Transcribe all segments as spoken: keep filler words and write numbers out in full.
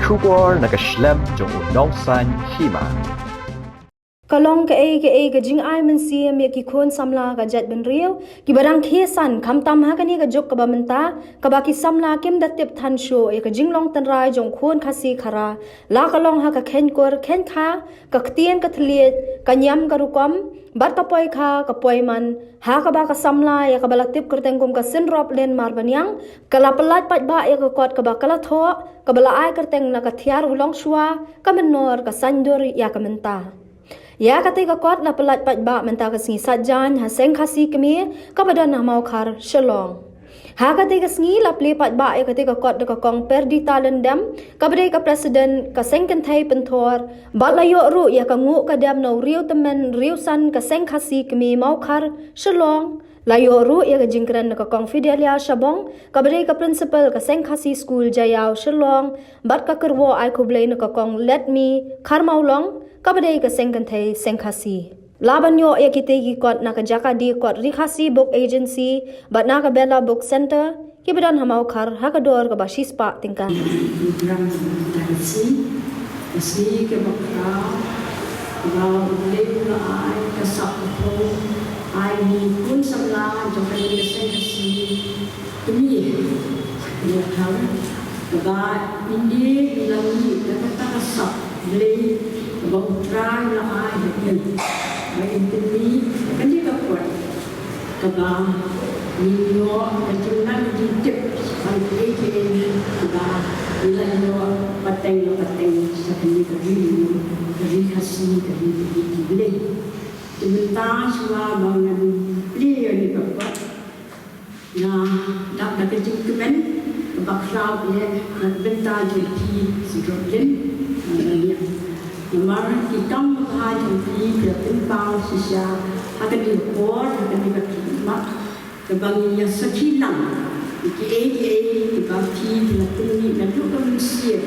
Khubor na ka shlem jong u nongsan hima. Ka long kaei kaei ka jingai mynsiem ïa ki khun samla ka jaitbynriew kiba dang khie san, khamtam ha kane ka juk kaba mynta, kaba ki samla kim da tip than shuh ïa ka jinglong tynrai jong khun Khasi Khara, la ka long ha ka khein kur khein kha, ka ktien ka thylliej, ka niam ka rukom, bad ka poi kha ka poi man, ha kaba ka samla ïa kaba la tip kyrteng kum ka Synrop Lin Marbaniang ka la pyllait paidbah ïa ka kot kaba ka la thoh, kaba la ai kyrteng na ka Thiar u Longshuwa, ka Mynnor ka Saindur ïa ka mynta. Ïa katei ka kot la pyllait paidbah mynta ka sngi Saitjaiñ ha Seng Khasi Kmie kaba don ha Mawkhar, Shillong. Ha katei ka sngi la plie paidbah ïa katei ka kot da ka Kong Perdita Lyngdem, kaba dei ka President ka Seng Kynthei Pynthor, bad la ïoh ruh ïa ka nguh ka dem na u riewtymmen riewsan ka Seng Khasi Kmie Mawkhar, Shillong. La ïoh ruh ïa ka jingkren na ka Kong Fidelia Shabong, kaba dei ka Principal ka Seng Khasi School Jaïaw, Shillong, bad ka kyrwoh ai khublei na ka Kong Letmi Kharmawlong, kaba dei ka Seng Kynthei Seng Khasi. La ban ïoh ïa kitei ki kot na ka jaka die kot Ri Khasi Book Agency bad na ka Bella Book Centre, kiba don ha Mawkhar, ha ka dor kaba shispah tyngka. Program Taxi, Taxi kaba khraw, kaba U Blei u la ai ka sap ka phong, ai ni khun samla jong ka Seng Khasi Kmie, kaba khraw, kaba ynda i la mih da kata ka sap Blei kaba U Trai u la ai ha i, ba in pynmih kane ka kot kaba ngin ïoh ka jingmut jingtip ban plie kiei kiei kiba ngi la ïoh pateng la pateng sha kane ka ri, ka ri Khasi, ka ri, ka ri Blei. Te mynta shuwa ba ngan plie ïa kane ka kot, nga dap da ka jingkmen kaba khraw eh na ka bynta jong phi Synrop Lin, eh, namar ki kam babha jong phi ki la pynpaw shisha ha kane ka por, ha kane ka khmat, kaba ngin ïa sakhi lang ïa kiei kiei kiba phi ki la pynmih naduh ka mynsiem.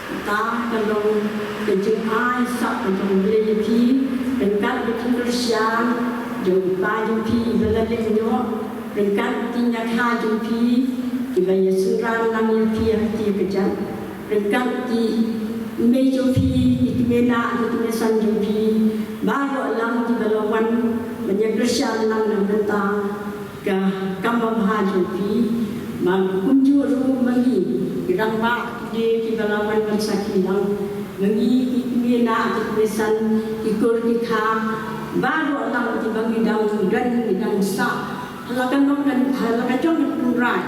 Kata ka long ka jingai sap ka jong U Blei ïa phi, ryngkat ka jingkyrshan jong i pa jong phi iba la leit noh, ryngkat ki ñiangkha jong phi kiba ïa synran lang ïa phi ha kti ka jait, ryngkat ki mei jong phi, ki kmie nah, ki kmie san jong phi baroh lang kiba la wan ban ïa kyrshan lang na ka bynta ka kam babha jong phi. Bad kumjuh ruh ma ngi ki rangbah ki dei kiba la wan ban sakhi lang, ma ngi ki kmie nah, ki kmie san, ki kur ki kha, baroh lang kiba ngi dang don, ngi dang sah ha la ka nong, ha la ka jong ka tynrai,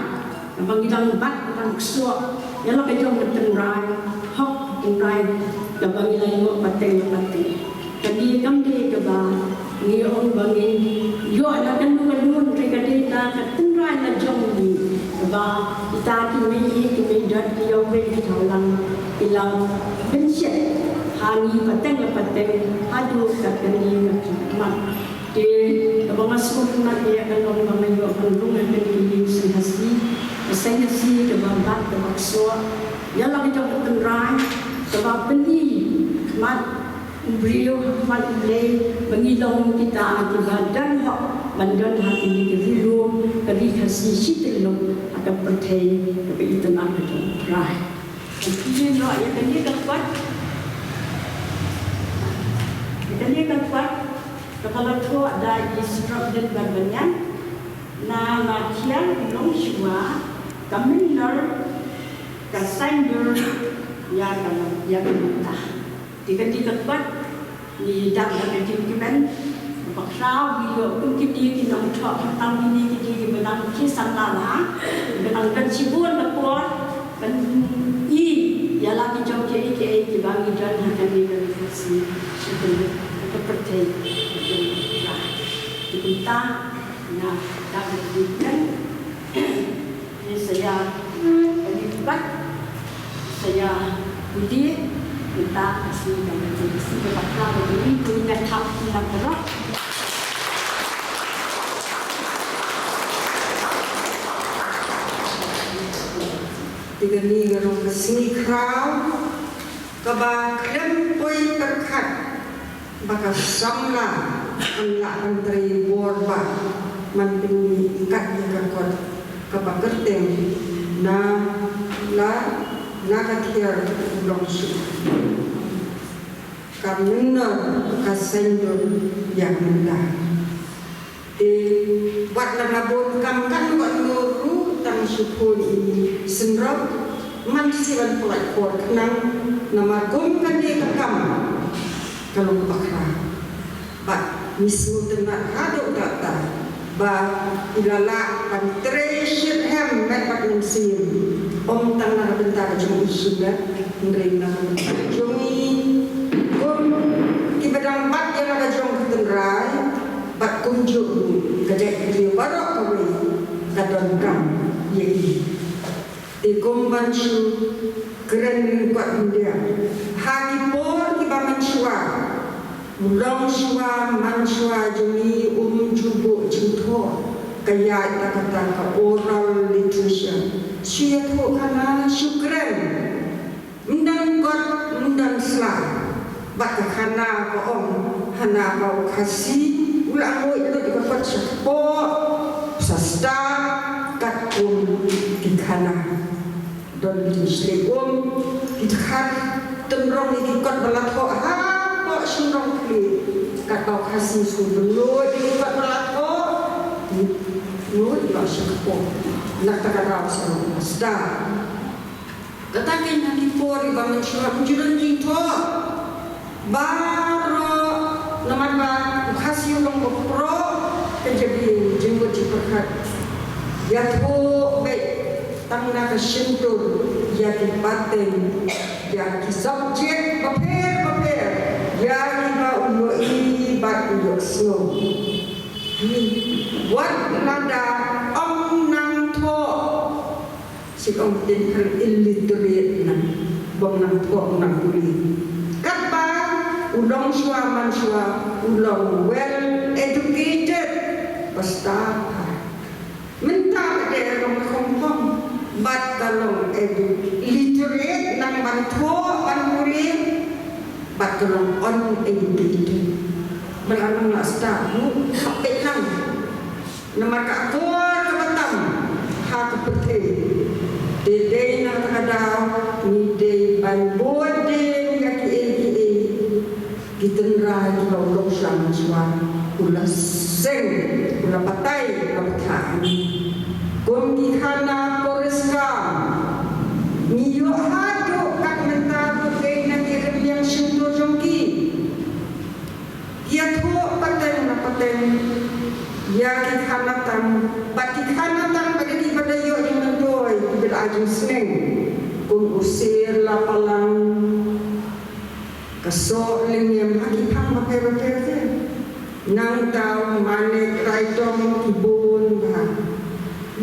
kaba ngi dang bat, ngi dang ksoh ïa la ka jong ka tynrai, hok tynrai kaba ngi la ïoh pateng la pateng. Kane kam dei kaba ngi ong ba ngin ïoh na kano kano, hynrei ka dei na ka tynrai la jong ngi, kaba kita ki mei ïeit ki mei dot, ki ïawei ki thaw lang, ki la pynshet ha ngi pateng la pateng haduh kat kane ka khmat. Te kaba nga sngewtynnat ïa ka long ba nga ïoh ban rung ha kane ka ïing Seng Khasi, ka Seng Khasi kaba bat kaba ksoh ïa la ka jong ka tynrai, kaba pyni khmat u briew, khmat U Blei, ba ngi long kita kiba don hok ban don ha kane ka ri lum, ka ri Khasi shi tylluk ha ka pyrthei kaba itynnat ka jong U Trai. Ngi ïoh ïa kane ka kot, ïa kane ka kot kaba la thoh da i Synrop Lin Marbaniang, na la Thiar u Longshuwa, ka Mynnor ka Saindur ïa ka, ïa ka mynta. Te kane ka kot ngi dap da ka jingkmen kaba khraw, ngi ïoh kum kine ki nongthoh, khamtam kine ki dei kiba dang khie samla, kiba dang don shibun na por ban i ïa la ki jong kiei kiei kiba ngi don ha kane ka ri Khasi, shibun ka pyrthei. Te kumta nga dap da ka jingkmen. Ni saya, ni bat saya budi minta kasih dan kasih, kasih kepada budi punya tak nak berok. Tiga ni garong kasih crowd. Kaba khlem poi pyrkhat ba ka samla kan lah ban trei bor ba man pynmih kat ïa ka kot kaba kyrteng na la Na ka thiar u long shuh. Ka mynnor ka saiñdur ïa mynta. Te wat la nga bun kam kan wat ngur ruh tang shu khun i synrop. Man shi wan pynlait por khnang namar kum kane ka kam ka long bakla. Bad ngi sngewtynnat haduh katta ba i la lah ban trei shitrhem met bad mynsiem. Ym tang na ka bynta ka jong i shuh, hynrei na ka bynta ka jong ngi kum kiba dang bat ïa la ka jong ka tynrai. Bad kumjuh ruh ka jaitbynriew baroh kawei ka donkam ïa i. Te kum ban shu kren lyngkot hynrei ha ki por kiba mynshuwa, u longshuwa manshuwa jong ngi um ju buh jingthoh ka ïaid da kata ka oral literature. Shu ïathuh khana, shu kren. Ym don kot, ym don sla. Bad ka khana ka ong, hana ba u Khasi u la nguid lut ïa ka kot sha kpoh, sha stad, katkum ki khana. Don ki shlei um, ki dkhar tynrong ïa ki kot ba la thoh hapoh shnong Khlieh. Katba u Khasi shu pynlut ïa ki kot ba la thoh, nguid lut sha kpoh. Na kata ka daw sha stad. Kata kein ha ki por ba mynshuwa ym ju don jingthoh. Baroh namar ba u Khasi u long ba proh ka jabieng jingmut jingpyrkhat. Ïathuh beit tang na ka shyntur ïa ki pateng, ïa ki subject bapher bapher, ïa kiba u ïohi bad u ïohsngew. Wat lada ym nang thoh. Shu ong ktien phareng illiterate na, bym nang thoh nang pule. Katba u longshuwa manshuwa u long well educated, ba stad bha. Mynta ka dei long khongkhong bad ka long edu-, literate nang ban thoh ban pule. Bad ka long uneducated. Ba la nang la stad, hap beit lang. Namar ka akor kaba tam ha ka pyrthei. Te dei na kata ka daw ngi dei ban bud dien ïa kiei kiei ki tynrai kiba u longshuwa manshuwa u la seng, u la batai, u la batai. Kum ki khana poriskar, ngi ïoh haduh kat mynta ruh dei na ki rymmiang shyntur jong ki. Ïathuh pateng na pateng ïa ki khana tam, bad ki khana tam bad ki ba da ïoh jingmyntoi kiba la ai jingsneng. Kum u Sir Lapalang, ka Soh Lyngem, ha ki phang bapher bapher te. Nangta u Manik Raitong, ki bun bha.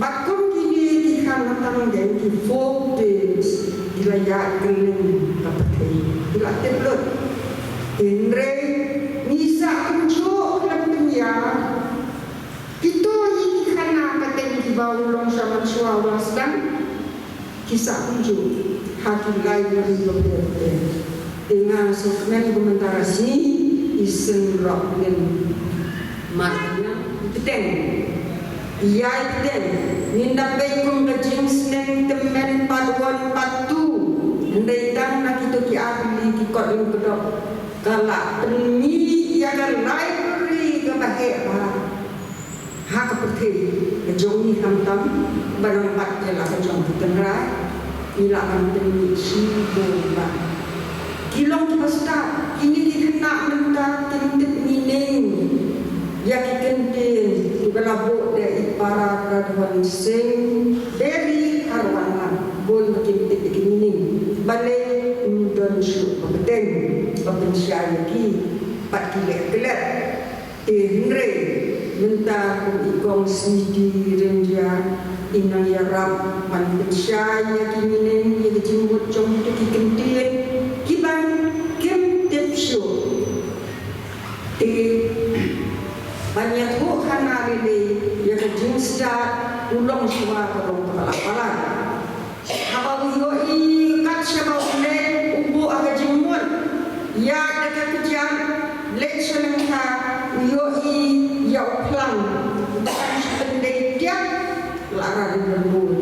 Bad kum kine ki khana tam, ki folk tales, ki la ïaid kylleng ka pyrthei, ki la tip lut. Hynrei ngi sah kumjuh khlem pynïar. Kito hi ki khana pateng kiba u longshuwa manshuwa u la sdang. Ki sah kumjuh ha ki library bapher bapher. Te nga sngewkmen ba mynta ka sngi i Seng Rock Lin. Mat nga i bteng. Ïa i bteng. Ngin da peit kum ka jingsneng tymmen part one, part two. Hynrei tang na kito ki artylli ki kot lyngkdop ka la pynmih ïa ka library kaba heh bha. Ha ka pyrthei ka jong ngi khamtam ba nang bat ïa la ka jong ka tynrai, ngi lah ban pynmih shibun bha. Ki long kiba stad, kine ki khynnah mynta kim tip meaning ïa ki kyntien kiba la buh da i para Radhuan Singh Berry Harwanlan. Bun ba kim tip ïa ki meaning. Balei? Ym don shuh ba bteng ba pynshai ïa ki, bad ki leh klet. Te hynrei mynta kum i Kong Smiti Ryndia i nang ïarap ban pynshai ïa ki meaning, ïa ki jingmut jong kito ki kyntien kiba kim tip shuh. Te ban ïathuh khana lei lei ïa ka jingstad u longshuwa ka long kaba la palat. Haba u ïohi kat shaba u leit u buh ha ka jingmut, ïaid da ka kjat, leit sha lyngkha, u ïohi ïa u phlang, u tang shu pyndei tiap, la ran u bun.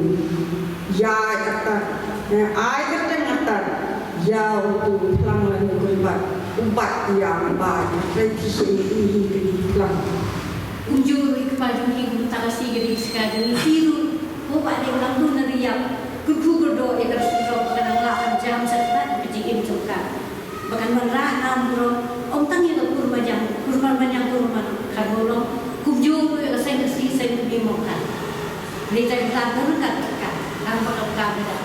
Ïaid kata, eh, ai kata Ïa u phlang lane u kynbat, u bat ïa u ba ïa trei ki seng i i ki phlang. Kumjuh i kpa jong ki kumta ka si ka dei ska jong i ti ruh. Ko ba dei lang tu na riap. Kyrkhu kyrdoh ïa ka rasi jong ka nang la an jam sa ka ka jingim jong ka. Ba kan wanrah nam burom. Ym tang ïa ka kur majang, kur man majang kur man khan burom. Kumjuh ïa ka seng ka si seng ka bi mok ka. Ni ta ka ka ka ka. Kan ba ka ka bi da.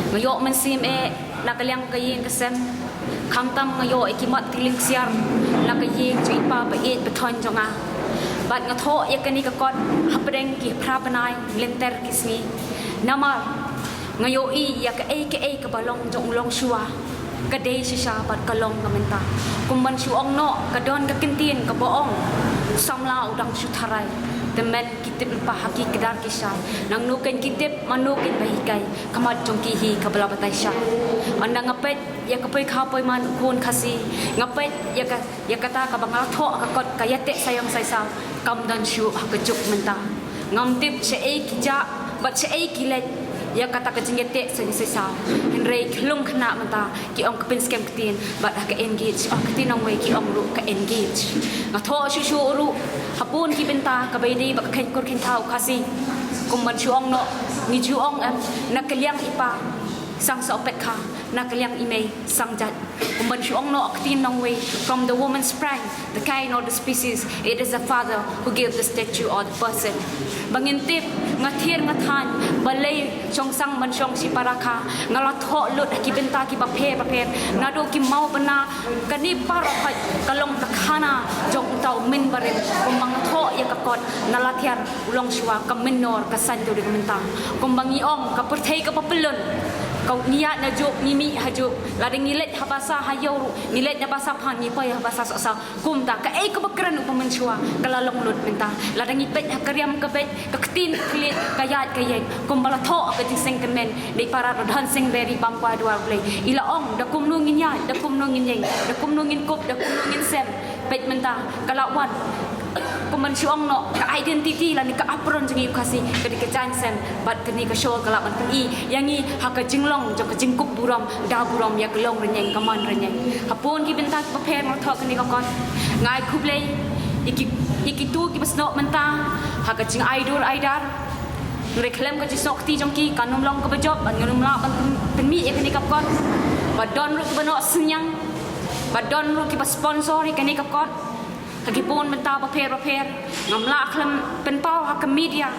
Nga ïoh mynsiem eh na ka liang ka ïing ka sem. Khamtam nga ïoh ïa ki mat ki lyngsiar na ka ïing jong i pa ba ïeit ba thoiñ jong nga. Bad nga thoh ïa kane ka kot hapdeng ki phra bnai lynter ki sngi. Namar nga ïohi ïa kaei kaei kaba long jong u longshuwa ka dei shisha bad ka long ka mynta. Kum ban shu ong noh ka don ka kyntien kaba ong samla u dang shu tharai. Te men ki tip lypa ha ki kdar ki shai. Nangno kein ki tip, mano kein ba hikai. Ka mat jong ki hi kaba la batai shai. Ynda nga peit ïa ka poi kha poi man u khun Khasi, nga peit ïa ka, ïa kata kaba nga la thoh ka kot ka ïateh sa ïong sa saw. Kam don shuh ha ka juk mynta. Ngam tip shaei ki jah bad shaei ki leit ïa kata ka jingïateh sa ïong sa saw. Hynrei ki lung khynnah mynta ki ong ka pynskhem ktien bad ha ka engage, ong ka ktien nongwei ki ong ruh ka engage. Nga thoh shuh shuh ruh ha bun ki bynta kaba ïadei bad ka kheiñ kur kheiñ thaw Khasi. Kum ban shu ong noh, ngi ju ong em, na ka liang i pa sang soh pet kha, na ka liang i mei sang jait. Kum ban shu ong noh ka ktien nongwei, from the woman's pride, the kind or the species, it is the father who gave the statue or the person. Ba ngin tip, nga thied nga thaiñ, balei shong sang ban shong shi para kha, nga la thoh lut ha ki bynta kiba pher ba pher, naduh ki maw bna, kane para kha ka long ka khana jong uta u mynbarim, kumba nga thoh ïa ka kot, na la thiar u longshuwa ka mynnor ka saiñ to dei ka mynta. Kumba ngi ong ka pyrthei kaba pyllun, ka ngi ïaid na juk ngi mih ha juk, lada ngi leit ha basa ha ïew ruh, ngi leit na basa phan ngi poi ha basa soh saw. Kumta kaei kaba kren u ba mynshuwa ka la long lut mynta. Lada ngi peit ha ka riam ka beit, ka ktien ka khlieh, ka ïaid ka ïeng. Kumba la thoh ka jingseng tymmen da i para Radhan Singh Beri bam kwai duar Blei. I la ong da kumno ngin ïaid, da kumno ngin ïeng, da kumno ngin kup, da kumno ngin sem. Peit mynta ka la wan. Kum ban shu ong noh ka identity lane ka apron jong ngi u Khasi ka dei ka jaiñ sem. Bad kane ka show ka lah ban pyni ïa ngi ha ka jinglong jong ka jingkup burom, da burom ïa ka long rynïeng ka man rynïeng. Ha bun ki bynta kiba pher nga la thoh kane ka kot. Nga ai khublei ïa ki, ïa kito kiba snoh mynta ha ka jingai dur ai dar. Hynrei khlem ka jingsnoh kti jong ki kan ym long kaba jop bad ngan ym lah ban pyn-, pynmih ïa kane ka kot. Ba don ruh kiba noh synñiang, ba don ruh kiba sponsor ïa kane ka kot. Ha ki bun bynta bapher bapher ngam lah khlem pynpaw ha ka media.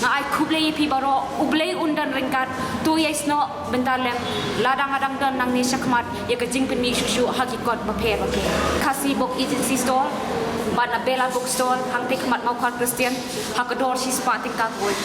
Nga ai khublei ïa phi baroh, U Blei un don ryngkat. To ïai snoh bynta lem, lada nga dang don nangne shakhmat ïa ka jingpynmih shuh shuh ha ki kot bapher bapher. Khasi Book Agency Stall bad na Bella Book Stall hangtei khmat Mawkhar Christian, ha ka dor shispah tyngka kawei.